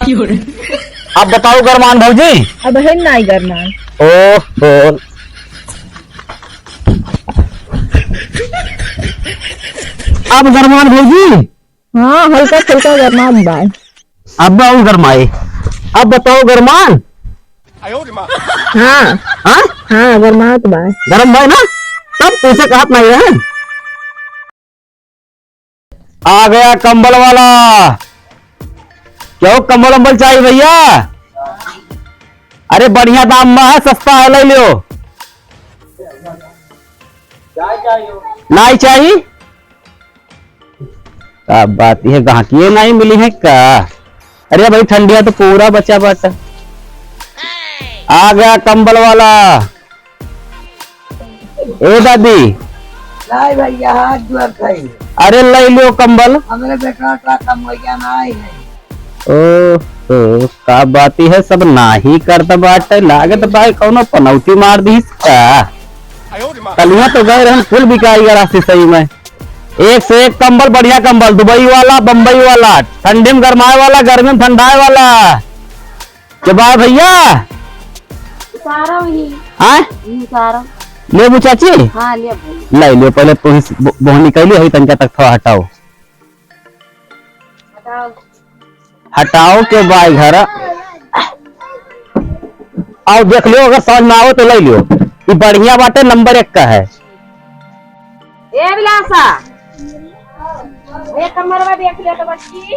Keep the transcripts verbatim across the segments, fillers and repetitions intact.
अब बताओ गरमान भौजी। अब है नाई गरमान। ओहो। अब गरमान भौजी। हाँ, हल्का फुल्का गरमात बा। अब और गरमाए। अब बताओ गरमान। हाँ। हाँ? हाँ, गरमात बा। गरम भाई ना? तब तुझसे कहत नहीं है। आ गया कंबल वाला। क्यों, कंबल वंबल चाहिए भैया? अरे बढ़िया दाम में है, सस्ता है, ले लियो। नाई चाहिए? का बात, ये गाहकिये नाई मिली है का? अरे भाई, ठंडिया तो पूरा बचा बाटा। आ गया कंबल वाला। ए दादी। नाई भैया, हाथ जोड़ खाई। अरे, ले लियो कंबल। हमरे बेटा का कमैया नाई है। ओ, ओ, का बात है, सब नाही करत बाटे, लागत बा कौनो पनौती मार दीस का। कलिया तो गए रहन, कुल बिकाई गया राशि सही में। एक से एक कंबल, बढ़िया कंबल, दुबई वाला, बम्बई वाला, ठंडी में गरमाए वाला, गर्मी में ठंडाए वाला। के बा भैया? उतारो ही। हाँ? उतारो। लेबू चाची? हाँ, ले भाई। ले लियो, पहले तुही से बो-, बोहनी कैली है, तनका तक थोड़ा हटाओ। हटाओ। हटाओ के बाई घर। आओ देख लियो, अगर समझ में आओ तो ले लियो। ये बढ़िया बाटे, नंबर एक का है। ए अभिलाषा, ए कमरवा देख ले तो बच्ची।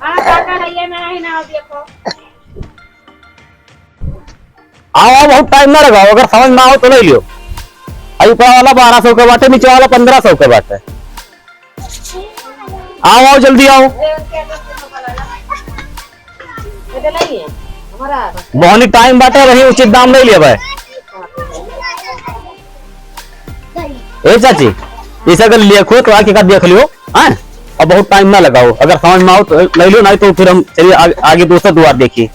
हाँ, काका है, ये ना है ना, देखो। आओ, आओ, बहुत टाइम ना लगाओ, अगर समझ में आओ तो ले लियो। आ ऊपर वाला बारह सौ के बाटे, नीचे वाला पन्द्रह सौ के बाटे। आओ, आओ, जल्दी आओ। बहुत टाइम बाटे, वही उचित दाम ले लिया भाई। ए चाची, इसे अगर लेखो तो आके का देख लियो, हैं? अब बहुत टाइम ना लगाओ, अगर समझ में आओ तो ले लियो, नहीं तो फिर हम चलिए आगे, आगे दूसरा दुआर देखिए।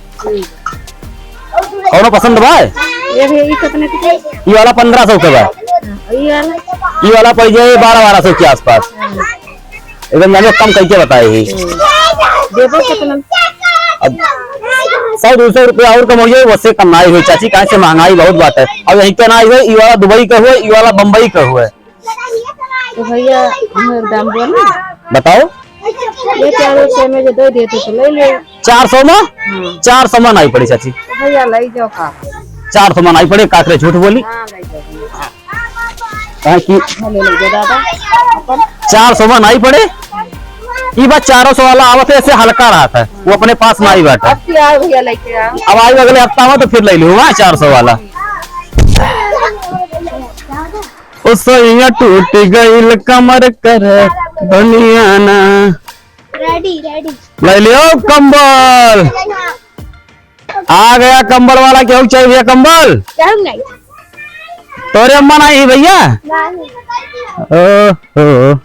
कौनो पसंद बा? ये भी, ये कितने के? ये वाला पन्द्रह सौ के बा। हाँ, ये वाला? ये वाला पड़ जाए बारह, बारह सौ के आसपास। हाँ। एकदम जानो कम करके बताए ही। हम्म। देबो कितना? अब सौ दो सौ रुपया और कम हो जाए, उससे कम नाई होई चाची, काहे से महंगाई बहुत बाटे। अब यही के नाई होई, ई वाला दुबई का हुए, ई वाला बम्बई का हुए। तो भैया, हमें दाम बोल ना। बताओ। ये चारों सौ में जो दे देते तो ले ले। चार सौ में? हाँ। चार सौ में नाई पड़ी चाची। तो भैया, ले जाओ का? चार सौ में नाई पड़े, काकरे झूठ बोली। हाँ, ले जाओ। काहे कि हाँ, ले लीजिए दादा, अपन। चार सौ में नाई पड़े, ई बात चारों सौ वाला आवत है, ऐसे हल्का रहत है, वो अपने पास नाई बाटे। अब क्या है भैया, लेके आओ। अब आई अगले हफ्ता में तो फिर ले लूँ, हाँ, चार सौ वाला। ओ सैया टूट गइल कमर कर धनिया ना। रेडी, रेडी। ले लियो कंबल। आ गया कंबल वाला, केहू चाहिए भैया कंबल? केहू नहीं। तोरे अम्मा नहीं है भैया? नहीं। ओहो।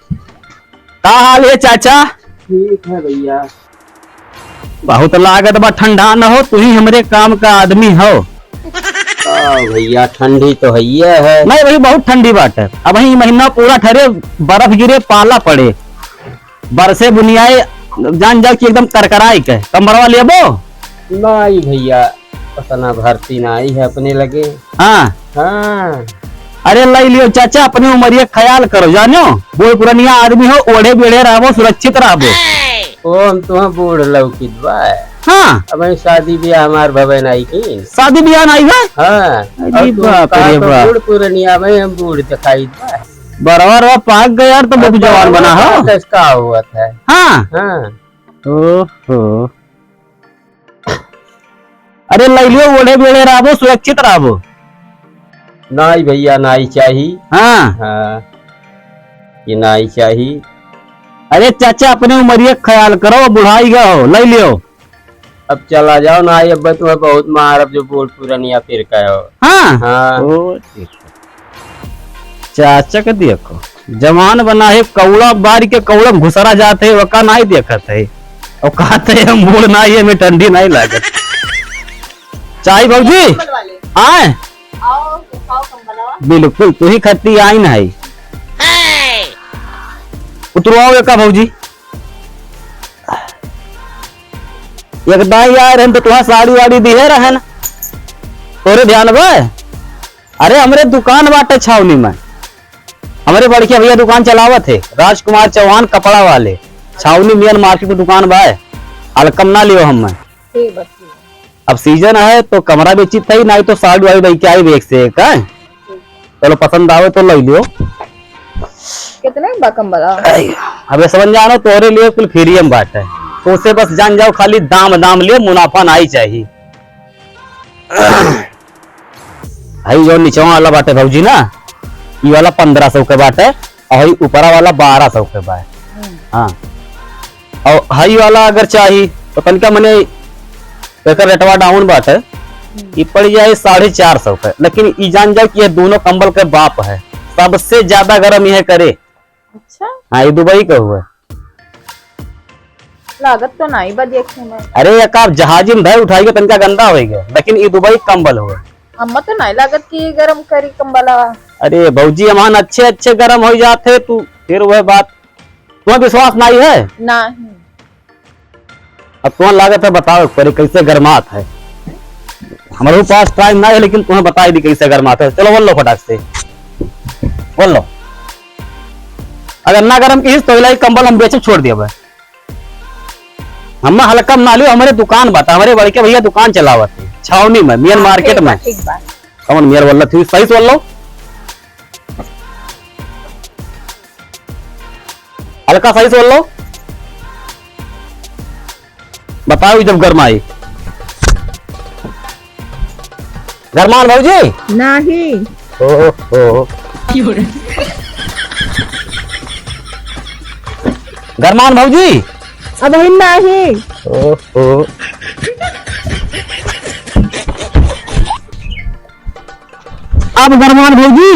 का हाल है चाचा? ठीक है भैया। बहुत लागत बा ठंडा न हो, तू ही हमरे काम का आदमी हो। का भैया, ठंडी तो हइये है। नहीं भाई, बहुत ठंडी बाटे। अब ही महीना पूरा ठहरे, बर्फ गिरे, पाला पड़े। बरसे बुनियाए जान जाओ कि एकदम करकराई के। कंबरवा लेबो? नाई भैया, उतना भर्ती नाई है अपने लगे। हाँ। हाँ। अरे लाई लियो चाचा, अपने उमरिया ख्याल करो, जानो? बूढ़ पुरनिया आदमी हो, ओढ़े बेढ़े रहबो, सुरक्षित रहबो। ओ, हम तुहाँ बूढ़ लौकित बा। हाँ। अब शादी ब्याह हमार भवे नाई की। शादी ब्याह नाई बा? हाँ। अरे और तू बाप कहा रे तो बाप। बूढ़ पुरनिया में हम बूढ़ दिखाई बा। बरवा रवा पाक गया यार, तो अब बहुत जवान बना हो। कैस का हुआ था? हाँ। हाँ। ओहो। अरे लइलियो, ओढ़े बेढ़े रहबो, सुरक्षित रहबो। नाई भैया, नाई चाही। हाँ। हाँ, ये नाई चाही। अरे चाचा, अपने उमरिया ख्याल करो, बुढ़ाई गए हो, लइलियो। अब चला जाओ ना, ये अब तुम्हें बहुत मारब जो बूढ़ पुरनिया फिर कहो। हाँ? हाँ। ओ, ठीक है। चाचा के देखो, जवान बना है, कौड़ा बार के कौड़ा घुसरा जात है, ओका नाई देखत है। और कहत है, "हम बूढ़ नाई है, हमें ठंडी नाई लागत।" चाय भौजी? कंबल वाले। आए? आओ, उठाओ कंबलवा। बिल्कुल, तू ही खत्ती आई ना है। उतरवाओ एका भौजी। एक दाई आए रहन तो तुहां साड़ी वाड़ी दिहे रहन, तोरे ध्यान बा? अरे, हमरे दुकान बाटे छावनी में, हमरे बड़के भैया दुकान चलावत है, राजकुमार चौहान कपड़ा वाले, छावनी मेन मार्केट में दुकान बा, हल्कम ना लियो हम। ठीक बा, ठीक। अब सीजन है तो कमरा बेचित है, नाहीं तो साड़ी वाड़ी लेके आई बेग से एक, हैं? चलो, पसंद आवे तो ले लियो। कितने बा कम्बल? आई, अबे समझ जानो, तोहरे लिए कुल फ्री में बाटे, तो उसे बस जान जाओ, खाली दाम दाम लियो, मुनाफा नाहीं चाहिए। हई जो निचवा वाला बाटे भौजी ना, ई वाला पन्द्रह सौ के बाटे, और हई ऊपरा वाला बारह सौ के बा। हम्म। हाँ, और हई वाला अगर चाही तो तनिका मने एकर रेटवा डाउन बाटे, हम्म। ई पड़ जाए साढ़े चार सौ के। लेकिन ई जान जाओ कि ये दोनों कम्बल के बाप है, सबसे ज्यादा गरम यह करे। अच्छा? हाँ, ये दुबई का हुआ। लागत तो नाहीं बा देखे में। अरे, एक आप जहाजी में धर उठाई के तनिका गंदा होई गए, लेकिन ई दुबई कम्बल हुआ। हम्मा तो नाहीं लागत कि ई गरम करी कम्बलवा। अरे भौजी, हमान अच्छे अच्छे गरम हो जाते, तू फिर वह बात, तुम्हें विश्वास नाहीं है? नाहीं। अब तुम्हें लागत है बताओ एक परी कैसे गरमात है। हमारे पास टाइम नाहीं है, लेकिन तुम्हें बताई दी कैसे गरमात है। चलो बोल लो फटाक से, बोल लो। अगर ना गरम किहिस तो इलाई कम्बल हम बेचे छोड़ दिया भाई। हम्मा हल्का में ना लियो, हमरे दुकान बाटे, हमरे बड़के भैया दुकान चलावत है छावनी में, मेन हाँ, मार्केट ठीक बा, में। ठीक बा। कौन मेयर बोल रहा थी, सही से बोल लो। हल्का सही से बोल लो। बताओ जब गरमाई। गरमान भौजी? नाहीं। ओहो। गरमान भौजी? अबहिन नाहीं। ओहो। अब गरमान भौजी?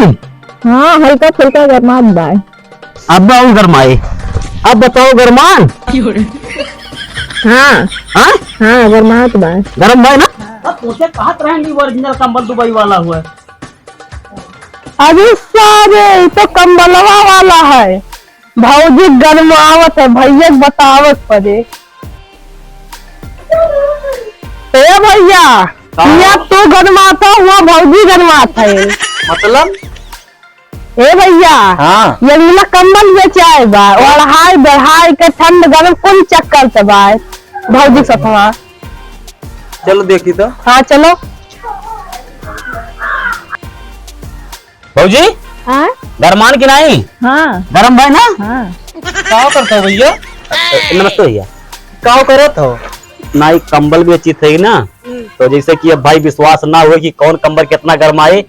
हाँ, हल्का फुल्का गरमात बाय। अब और गरमाए। अब बताओ गरमान। हाँ। हाँ? हाँ, गरमात बाय। गरम बाय ना? अब तोसे कहत रहन कि ओरिजिनल कंबल दुबई वाला हुआ। अरे सारे, ई तो कंबलवा वाला है। भौजी गरमावत है, भैया के बतावत पड़े। ए भैया, का? हियाँ तू गरमात हो, हुआँ भौजी गरमात है। मतलब? ए भैया, हाँ। ये मिला कंबल बेचाए बा, हाँ। ओढ़ाई, बढ़ाई के ठंड गरम कुल चक्कर से बा, भौजी सथवा। चलो देखी तो। हाँ, चलो। भौजी, हाँ? गरमान की नाई? हाँ। गरम भाई ना? हाँ। का करत हो भैया? नमस्ते भैया। का करत हो? नाई, कंबल बेचित है ना, हम्म। तो जैसे कि अब भाई विश्वास ना हुए कि कौन कंबल कितना गरमाए,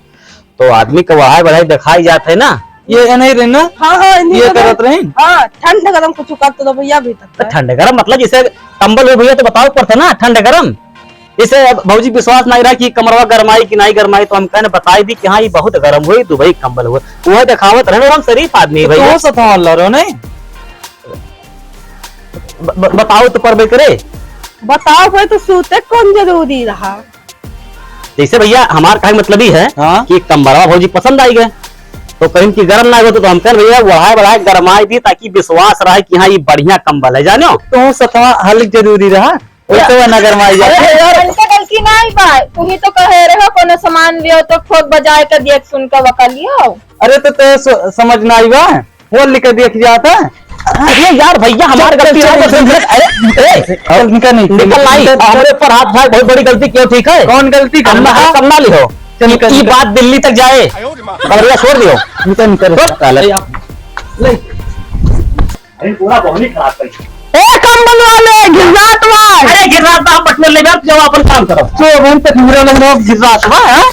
तो आदमी के वहाई बढ़ाई दिखाई जात है ना। ये नहीं रहे ना? हाँ, हाँ, इन्हीं ये को करत रहे। हाँ, ठंड गरम कुछ करते तो भैया भी तो तक। ठंड गरम मतलब जैसे कंबल हो भैया, तो बताओ पड़ता ना ठंड गरम। जैसे अब भौजी विश्वास नहीं रहा कि कमरवा गरमाई कि नहीं गरमाई, तो हम कहने बताई दी कि हाँ, ये बहुत गरम हुई, दुबई कंबल हुआ। वो दिखावत रहे, हम शरीफ आदमी है तो भैया। कौन सा था अल्लाह रो नहीं? ब-, ब-, बताओ तो परबे करे। बताओ भाई, तो सूते कौन जरूरी रहा? जैसे भैया, हमार कहे मतलब ही है हाँ। कि कंबलवा भौजी पसंद आई गए, तो कहीं कि गरम ना हो, तो हम कहें, "भैया, बढ़ाए, बढ़ाए गरमाई दी, ताकि विश्वास रहे कि हाँ, ये बढ़िया कंबल है, जानो।" तो सतवा हल्क जरूरी रहा, वैसे वह ना गरमाई जाए। अरे यार, हल्का गलती ना आई बा, तू ही तो कहे रहे हो, कोनो सामान लियो तो ठोक बजाए के देख सुन के वका लियो। अरे तो, तो स-, समझ ना आई बा। वो लिख के देख जाता है। अरे यार भैया, हमार चल, गलती चल, है, चल, बस चल, अरे, ए, चल, निकल नहीं, निकल नहीं। निकल, चल, हमरे ऊपर हाथ उठाए, बहुत बड़ी गलती कियो, ठीक है? कौन गलती? हम ना, कम ना लिहो। चल, निकल, ई निकल। बात दिल्ली तक जाए। बलरिया छोड़ दियो। निकल, निकल। छोड़, साले। ए, आप, ले। अरे, पूरा बहनी खराब कर दिया। ए, कंबल वाले, गिर्रात वाले। अरे, गिर्रात बा, हम पटने ले जाओ, जाओ, अपन काम करो। तो हम तो घूरे लोग, लोग गिर्रात बा, हाँ?